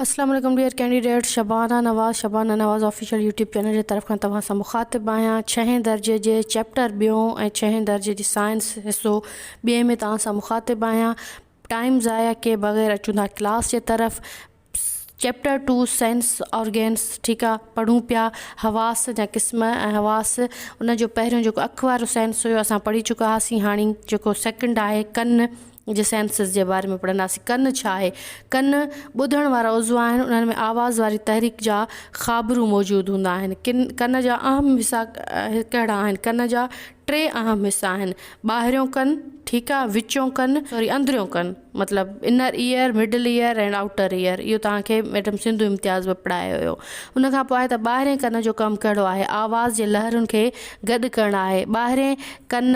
اسلام عليڪم dear candidate Shabana Nawaz Shabana Nawaz official YouTube channel جي طرف کان توهان سان مخاطب آهيان ڇهين درجي جي چيپٽر ٻيون ۽ ڇهين درجي جي سائنس حصو ٻئي ۾ توهان سان مخاطب آهيان ٽائيم ضايع ڪئي بغير اچون ٿا ڪلاس جي طرف چيپٽر ٽو سينس آرگينس ٺيڪ آ پڙهون پيا حواس جا قسم ۽ حواس ان جو پهريون جيڪو اک وارو سينس هيو اسان پڙهي چڪا هئاسين هاڻي جيڪو سيڪنڊ آهي ڪن جي سينسز جي باري ۾ پڙهنداسين. ڪن ڇا آهي؟ ڪن ٻڌڻ وارا عضوا آهن، انهن ۾ آواز واري تحريڪ جا خابرو موجود هوندا آهن. ڪن ڪن جا اهم حصا ڪهڙا آهن؟ ڪن جا ٽي اهم حصا آهن، ٻاهريون ڪن، ٺيڪ آ، وچون ڪن، سوري اندريون ڪن مطلب inner ear, middle ear and outer ear اهو توهان کي ميڊم سنڌو امتياز به پڙهايو هيو. ان کان پوء آهي ته ٻاهرين ڪن جو ڪم ڪهڙو آهي؟ آواز جي لهرن کي گڏ ڪرڻ آهي. ٻاهرين ڪن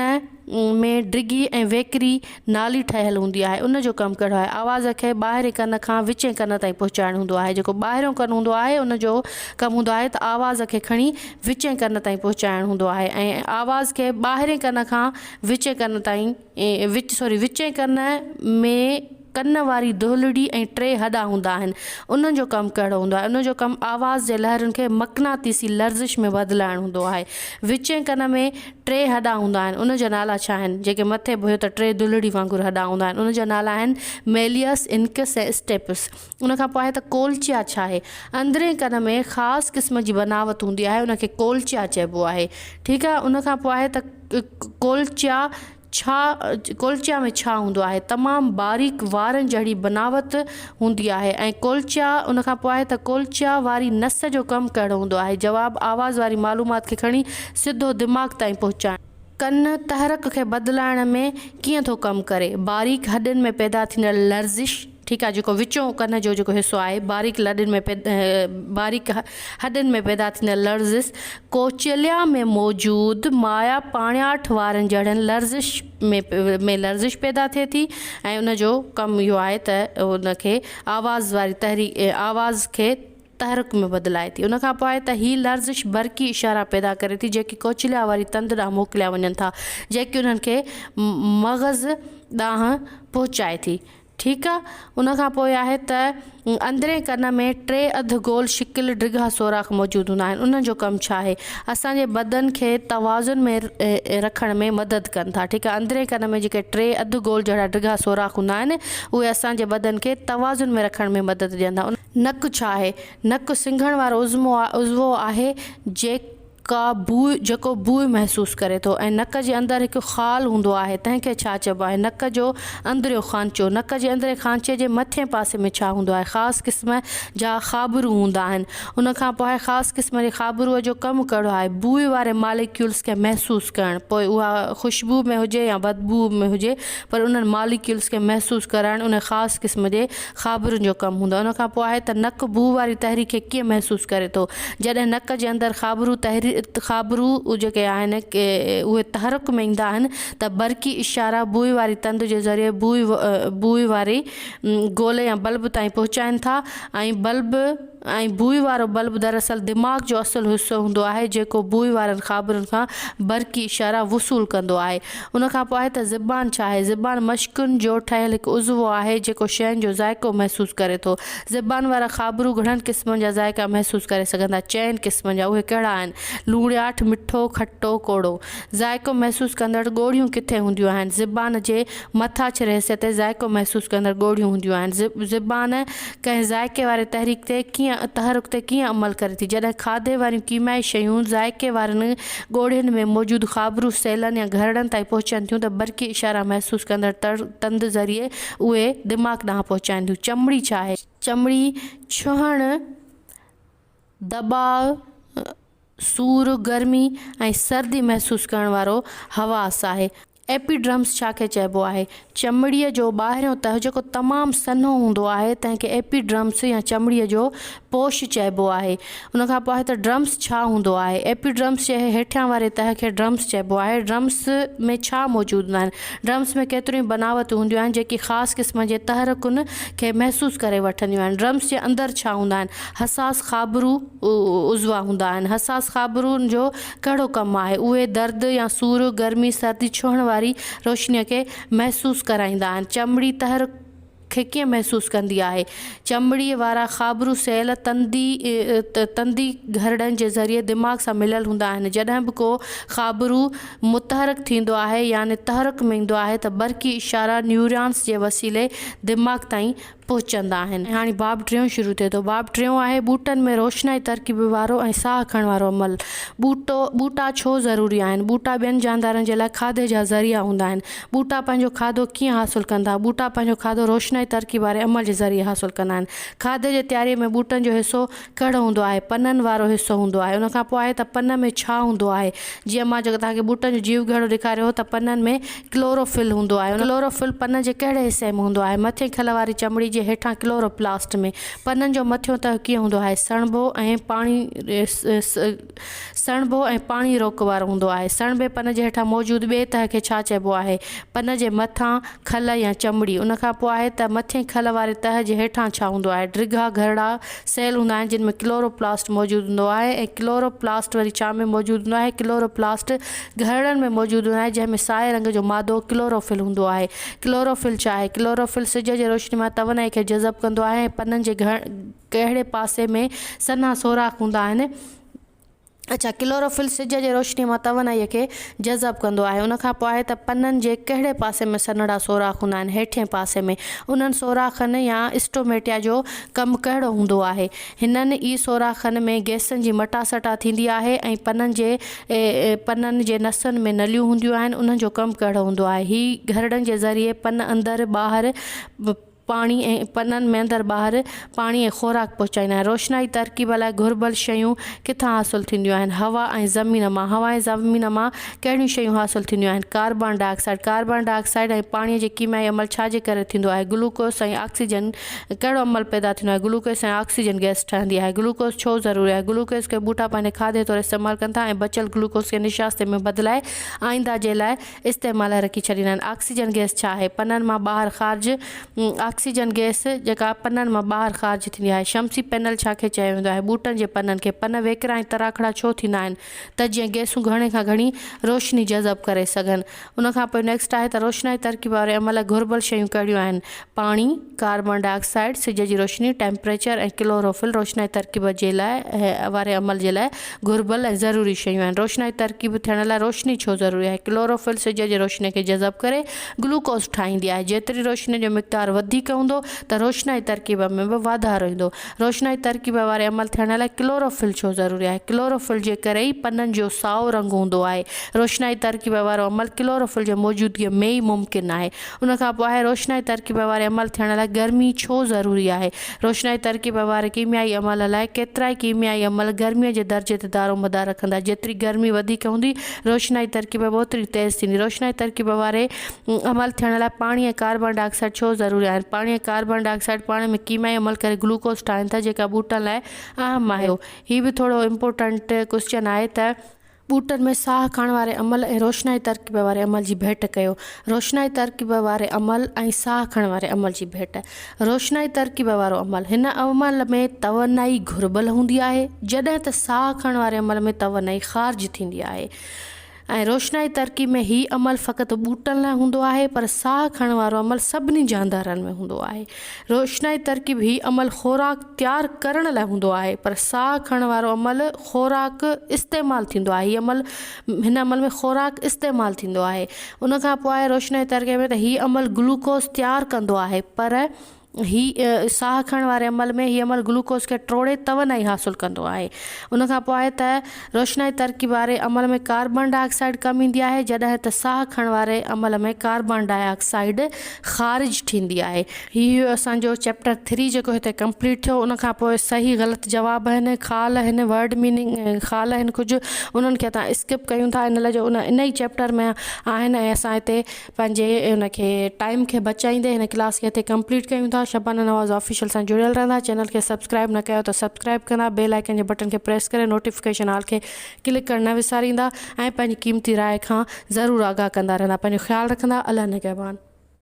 ۾ ڊگهي ۽ ويڪري نالي ٺهيل هوندي آهي. ان جو ڪم ڪهڙو آهي؟ آواز کي ٻاهرين ڪن کان وچين ڪن تائين پهچائڻ هوندو آهي. جيڪو ٻاهريون ڪن هوندو آهي ان جو ڪم هوندو آهي ته آواز کي کڻي وچين ڪن تائين پهچائڻ هوندو آهي ۽ آواز کي ٻاهرين ڪن کان وچين ڪن تائين وچ سوري وچين ڪن ۾ ڪن واري دهلڙي ۽ ٽي هڏا هوندا آهن. انهن جو ڪم ڪهڙو هوندو آهي؟ ان جو ڪم آواز جي لهرن کي مقناطيسي لرزش ۾ بدلائڻ هوندو آهي. وچين ڪن ۾ ٽي هڏا هوندا آهن، ان جا نالا ڇا آهن؟ جيڪي مٿي به هيو ته ٽي دلڙي وانگر هڏا هوندا آهن، ان جا نالا آهن ميليئس، انڪس ۽ اسٽيپس. ان کان پوء آهي ته ڪولچيا ڇا آهي؟ اندرين ڪن ۾ خاص قسم جي بناوت هوندي آهي، ان کي ڪولچيا چئبو آهي. ٺيڪ آهي، ان کان پوء آهي ته ڪولچيا ڇا ڪولچيا ۾ ڇا هوندو آهي؟ تمام باريڪ وارن جهڙي بناوت هوندي آهي ۽ ڪولچيا ان کان پوء آهي ته ڪولچيا واري نس جو ڪم ڪهڙو هوندو آهي؟ جواب، آواز واري معلومات کي کڻي سڌو دماغ تائين پهچائڻ. ڪن تحرڪ کي بدلائڻ ۾ ڪيئن ٿو ڪم ڪري؟ باريڪ هڏين ۾ پيدا ٿيندڙ لرزش. ٺيڪ آهي جيڪو وچون ڪن جو جيڪو حصو آهي باريڪ لڏن ۾ باريڪ هڏن ۾ پيدا ٿيندڙ لرزش ڪوچليا ۾ موجود مايا پاڻياٺ وارن جهڙن لرزش ۾ ۾ لرزش پيدا ٿئي ٿي ۽ ان جو ڪم اهو آهي ته ان کي آواز واري تحريڪ آواز کي تحرڪ ۾ بدلائي ٿي. ان کان پوء آهي ته هي لرزش برقي اشارا پيدا ڪري ٿي جيڪي ڪوچليا واري تند ڏانهن موڪليا وڃن ٿا جيڪي انهن کي مغز ڏانهن پهچائي ٿي. ٺيڪ آ. ان کان پوء آهي ته اندرين ڪن ۾ ٽي اڌ گول شڪل ڊگها سوراخ موجود هوندا آهن. انهن جو ڪم ڇا آهي؟ اسان جي بدن کي توازن ۾ رکڻ ۾ مدد ڪن ٿا. ٺيڪ آ. اندرين ڪن ۾ جيڪي ٽي اڌ گول جهڙا ڊگها سوراخ هوندا آهن اهي اسان جي بدن کي توازن ۾ رکڻ ۾ مدد ڏين ٿا. نڪ ڇا آهي؟ نڪ سنگهڻ وارو عضوو آهي جيڪا بوء جيڪو بوء محسوس ڪري ٿو ۽ نڪ جي اندر هڪ خال هوندو آهي تنهن کي ڇا چئبو آهي؟ نڪ جو اندريون خانچو نڪ جي اندرين خانچي جي مٿين پاسي ۾ ڇا هوندو آهي؟ خاص قسم جا خابرو هوندا آهن. ان کان پوء خاص قسم جي خابروء جو ڪم ڪهڙو آهي؟ بوء واري ماليڪيولز کي محسوس ڪرڻ پوء اها خوشبوء ۾ هجي يا بدبوء ۾ هجي پر انهن ماليڪيولز کي محسوس ڪرائڻ ان خاص قسم جي خابرن جو ڪم هوندو آهي. ان کان پوء آهي ته نڪ بوء واري تحريڪ کي ڪيئن محسوس ڪري ٿو. جڏهن نڪ جي اندر خابرو خابرو جيڪي آهن اهي تحرڪ ۾ ايندا آهن ته برقي اشارا بوء واري تند جي ذريعي بوء بوء واري گولي يا بلب تائين پهچائين ٿا ۽ بلب ۽ بوء وارو بلب دراصل دماغ جو اصل حصو هوندو آهي جيڪو بوء وارن خابرن کان برقي اشارا وصول ڪندو آهي. ان کان پوء آهي ته زبان ڇا آهي؟ زبان مشڪن جو ٺهيل هڪ عضوو آهي جيڪو شين جو ذائقو محسوس ڪري ٿو. زبان وارا خابرو گهڻن قسمن جا ذائقا محسوس ڪري سگهن ٿا. چئن قسمن جا. اهي ڪهڙا آهن؟ لوڻياٺ، مٺو، کٽو، ڪوڙو. ذائقو محسوس ڪندڙ ڳوڙهيون ڪٿي هونديون آهن؟ زبان جي مٿاڇري حصي تي ذائقو محسوس ڪندڙ ڳوڙهيون هونديون آهن. زبان ڪنهن ذائقي واري تحريڪ تي ڪيئن تحرڪ تي ڪيئن عمل ڪري ٿي؟ جڏهن کاڌي واريون ڪيميائي شيون ذائقي وارن ڳوڙهين ۾ موجود خابرو سيلن يا گهرڙن تائين پهچن ٿيون ته برقي اشارا محسوس ڪندڙ تند ذريعي اهي دماغ ڏانهن پهچائين ٿيون. چمڙي ڇا آهي؟ چمڙي ڇهڻ، دٻاء، سور، گرمي ۽ سردي محسوس ڪرڻ وارو حواس آهي. ايپيڊرمس ڇا کي چئبو آهي؟ چمڙيء جو ٻاهريون تهه جيڪو تمام سنهو هوندو آهي، تنهن کي ايپيڊرمس يا چمڙيء جو پوش چئبو آهي. ان کان پوء آهي ته ڊرمس ڇا هوندو آهي؟ ايپيڊرمس جي هيٺيان واري تهه کي ڊرمس چئبو آهي. ڊرمس ۾ ڇا موجود هوندا آهن؟ ڊرمس ۾ ڪيتريون ئي بناوتون هونديون آهن، جيڪي خاص قسم جي تحرڪن کي محسوس ڪري وٺنديون آهن. ڊرمس جي اندر ڇا هوندا آهن؟ حساس خابرو عضوا هوندا آهن. حساس خابرون جو ڪهڙو ڪم آهي؟ اهي درد يا سور، گرمي، سردي ڇهڻ واري روشنيء کي محسوس ڪرائيندا آهن. چمڙي تحرڪ کي ڪيئن محسوس ڪندي آهي؟ چمڙيء وارا خابرو سيل تندي تندي گهرڙن جي ذريعي دماغ سان مليل هوندا آهن. جڏهن به ڪو خابرو متحرڪ ٿيندو آهي يعني تحرڪ ۾ ايندو آهي ته برقي اشارا نيورانس جي وسيلي دماغ تائين پهچندا آهن. هاڻي باب ٽيون شروع ٿئي ٿو. باب ٽيون آهي ٻوٽن ۾ روشنائي ترڪيب وارو ۽ ساهه کڻڻ وارو عمل. ٻوٽو، ٻوٽا ڇو ضروري آهن؟ ٻوٽا ٻين جاندارن جي لاء کاڌي جا ذريعا هوندا آهن. ٻوٽا پنهنجو کاڌو ڪيئن حاصل ڪن ٿا؟ ٻوٽا پنهنجو کاڌو روشنائي ترڪيب واري عمل جي ذريعي حاصل ڪندا آهن. کاڌي جي تياريء ۾ ٻوٽن جو حصو ڪهڙو هوندو آهي؟ پنن وارو حصو هوندو آهي. ان کان پوء آهي ته پن ۾ ڇا هوندو آهي؟ جيئن مان جيڪو توهان کي ٻوٽن جو جيو گهڙو ڏيکاريو هو ته پنن ۾ ڪلورو فل هوندو آهي. ڪلورو فل پن جي ڪهڙي حصي ۾ هوندو آهي؟ مٿين کل واري چمڙي جي هيٺان ڪلورو پلاسٽ ۾. پنن جو مٿيون تهه ڪيئن هوندو آهي؟ سڻڀو ۽ پاڻي سڻڀو ۽ پاڻي روڪ وارو هوندو آهي. سڻڀي پن جي هيٺان موجود ٻئي تهه کي ڇا چئبو آهي؟ پن جي مٿان کل يا چمڙي. ان کان پوء آهي ته مٿين کل واري تهه جي هيٺان ڇا هوندو آهي؟ ڊگها گهرڙا سيل هوندا آهن جن ۾ ڪلورو پلاسٽ موجود هوندو آهي ۽ ڪلورو پلاسٽ وري ڇا ۾ موجود هوندو آهي؟ ڪلورو پلاسٽ گهرڙن ۾ موجود هوندو آهي جنهن ۾ سائي رنگ جو مادو ڪلورو فل هوندو آهي. ڪلورو فل ڇا آهي؟ ڪلورو فل سج جي روشني مان توانائي کي جذب ڪندو آهي ۽ پنن جي ڪهڙي پاسي ۾ سنها سوراخ هوندا آهن؟ اڇا ڪلوروفل سج جي روشنيء مان توانائيء کي جذب ڪندو آهي. ان کان پوء آهي ته پنن جي ڪهڙي پاسي ۾ سنهڙا سوراخ هوندا آهن؟ هيٺئين پاسي ۾. انهن سوراخن يا اسٽوميٽيا جو ڪم ڪهڙو هوندو آهي؟ هنن ئي سوراخن ۾ گئسن جي مٽاسٽا ٿيندي آهي ۽ پنن جي پنن جي نسن ۾ نليون هونديون آهن، انهن جو ڪم ڪهڙو هوندو آهي؟ هي گهرڙن جي ذريعي پن اندر ٻاهر پاڻي ۽ پنن ۾ اندر ٻاهر پاڻي ۽ خوراڪ پهچائيندا آهن. روشنائي ترڪيب لاء گهربل شيون ڪٿان حاصل ٿينديون آهن؟ هوا ۽ زمين مان. هوا ۽ زمين مان ڪهڙيون شيون حاصل ٿينديون آهن؟ Carbon dioxide. Carbon dioxide ۽ پاڻي جي ڪيميائي عمل ڇا جي ڪري ٿيندو آهي؟ گلوڪوز ۽ آڪسيجن ڪهڙو عمل پيدا ٿيندو آهي؟ گلوڪوز ۽ آڪسيجن گئس ٺهندي آهي. گلوڪوز ڇو ضروري آهي؟ گلوڪوز کي ٻوٽا پنهنجي کاڌي طور استعمال ڪن ٿا ۽ بچيل گلوڪوز کي نشاستي ۾ بدلائي آئنده جي لاء استعمال لاء رکي ڇڏيندا آهن. آڪسيجن گئس ڇا آهي؟ پنن مان ٻاهر خارج آڪسيجن گئس جيڪا پنن مان ٻاهر خارج ٿيندي آهي. شمسي پينل ڇا کي چيو ويندو آهي؟ ٻوٽن جي پنن کي. پن ويڪرا ۽ تراکڙا ڇو ٿيندا آهن؟ ته جيئن گئسون گهڻي کان گهڻي روشني جذب ڪري سگهن. ان کان پوء نيڪسٽ آهي ته روشنائي ترڪيب واري عمل لاء گهربل شيون ڪهڙيون آهن؟ پاڻي، ڪاربان ڊاء آڪسائيڊ، سج جي روشني، ٽيمپريچر ۽ ڪلوروفل روشنائي ترڪيب جي لاء واري عمل جي لاء گهربل ۽ ضروري شيون آهن. روشنائي ترڪيب ٿيڻ لاء روشني ڇو ضروري آهي؟ ڪلوروفل سج جي روشني کي جذب ڪري گلوڪوز ٺاهيندي آهي. جيتري روشني جو مقدار وڌيڪ هوندو ته روشنائي ترڪيب ۾ به واڌارو ايندو. روشنائي ترڪيب واري عمل ٿيڻ لاء ڪلوروفل ڇو ضروري آهي؟ ڪلوروفل جي ڪري ئي پنن جو سائو رنگ هوندو آهي. روشنائي ترڪيب وارو عمل ڪلوروفل جي موجودگيء ۾ ئي ممڪن آهي. ان کان پوء آهي روشنائي ترڪيب واري عمل ٿيڻ لاء گرمي ڇو ضروري آهي؟ روشنائي ترڪيب واري ڪيميائي عمل لاء ڪيترائي ڪيميائي عمل گرميء جي درجي تي دارومدار رکندا. جيتري گرمي وڌيڪ هوندي، روشنائي ترڪيب به اوتري تيز ٿيندي. روشنائي ترڪيب واري عمل ٿيڻ لاء پاڻي ۽ ڪاربان ڊاء آڪسائيڊ ڇو ضروري آهن؟ پاڻي ۽ ڪاربان ڊاء آڪسائيڊ پاڻ ۾ ڪيميائي عمل ڪري گلوڪوز ٺاهين ٿا، جيڪا ٻوٽن لاء اهم آهي. هي به ٿورو امپورٽنٽ ڪوئسچن آهي ته. ٻوٽن ۾ ساهه کڻڻ واري عمل ۽ روشنائي ترڪيب واري عمل جي ڀيٽ ڪيو. روشنائي ترڪيب واري عمل ۽ ساهه کڻڻ واري عمل جي ڀيٽ. روشنائي ترڪيب وارو عمل، هن عمل ۾ توانائي گهربل هوندي آهي، جڏهن ته ساهه کڻڻ واري عمل ۾ توانائي خارج ٿيندي آهي. ۽ روشنائي ترڪيب ۾ هي عمل فقط ٻوٽن لاء هوندو آهي پر ساهه کڻڻ وارو عمل سڀني جاندارن ۾ هوندو آهي. روشنائي ترڪيب هي عمل خوراڪ تيار ڪرڻ لاء هوندو آهي پر ساهه کڻڻ وارو عمل خوراڪ استعمال ٿيندو آهي. هي عمل هن عمل ۾ خوراڪ استعمال ٿيندو آهي. ان کان پوء آهي روشنائي ترڪيب ۾ ته هي عمل گلوڪوز تيار ڪندو آهي پر هي ساهه کڻڻ واري عمل ۾ هي عمل گلوڪوز کي ٽوڙي توانائي حاصل ڪندو آهي. ان کان پوء آهي ته روشنائي ترڪيب واري عمل ۾ ڪاربان ڊاء آڪسائيڊ ڪم ايندي آهي جڏهن ته ساهه کڻڻ واري عمل ۾ ڪاربان ڊاء آڪسائيڊ خارج ٿيندي آهي. هي هيو اسان جو چيپٽر ٿري جيڪو هتي ڪمپليٽ ٿيو ان کان پوء صحيح غلط جواب آهن خال آهن ورڊ ميننگ خال آهن ڪجهه انهن کي اسان اسڪپ ڪيون ٿا ان لاء جو ان ئي چيپٽر ۾ آهن ۽ اسان هتي پنهنجي ان کي ٽائيم کي بچائيندي هن ڪلاس کي هتي ڪمپليٽ ڪيون ٿا شبانه نواز آفيشل سان جڙيل رهندا چينل کي سبسڪرائب نه ڪيو ته سبسڪرائب ڪندا بيل آئيڪن جي بٽن کي پريس ڪري نوٽيفڪيشن آل کي ڪلڪ ڪرڻ نه وساريندا ۽ پنهنجي قيمتي راء کان ضرور آگاهه ڪندا رهندا پنهنجو خيال رکندا الله نگهبان.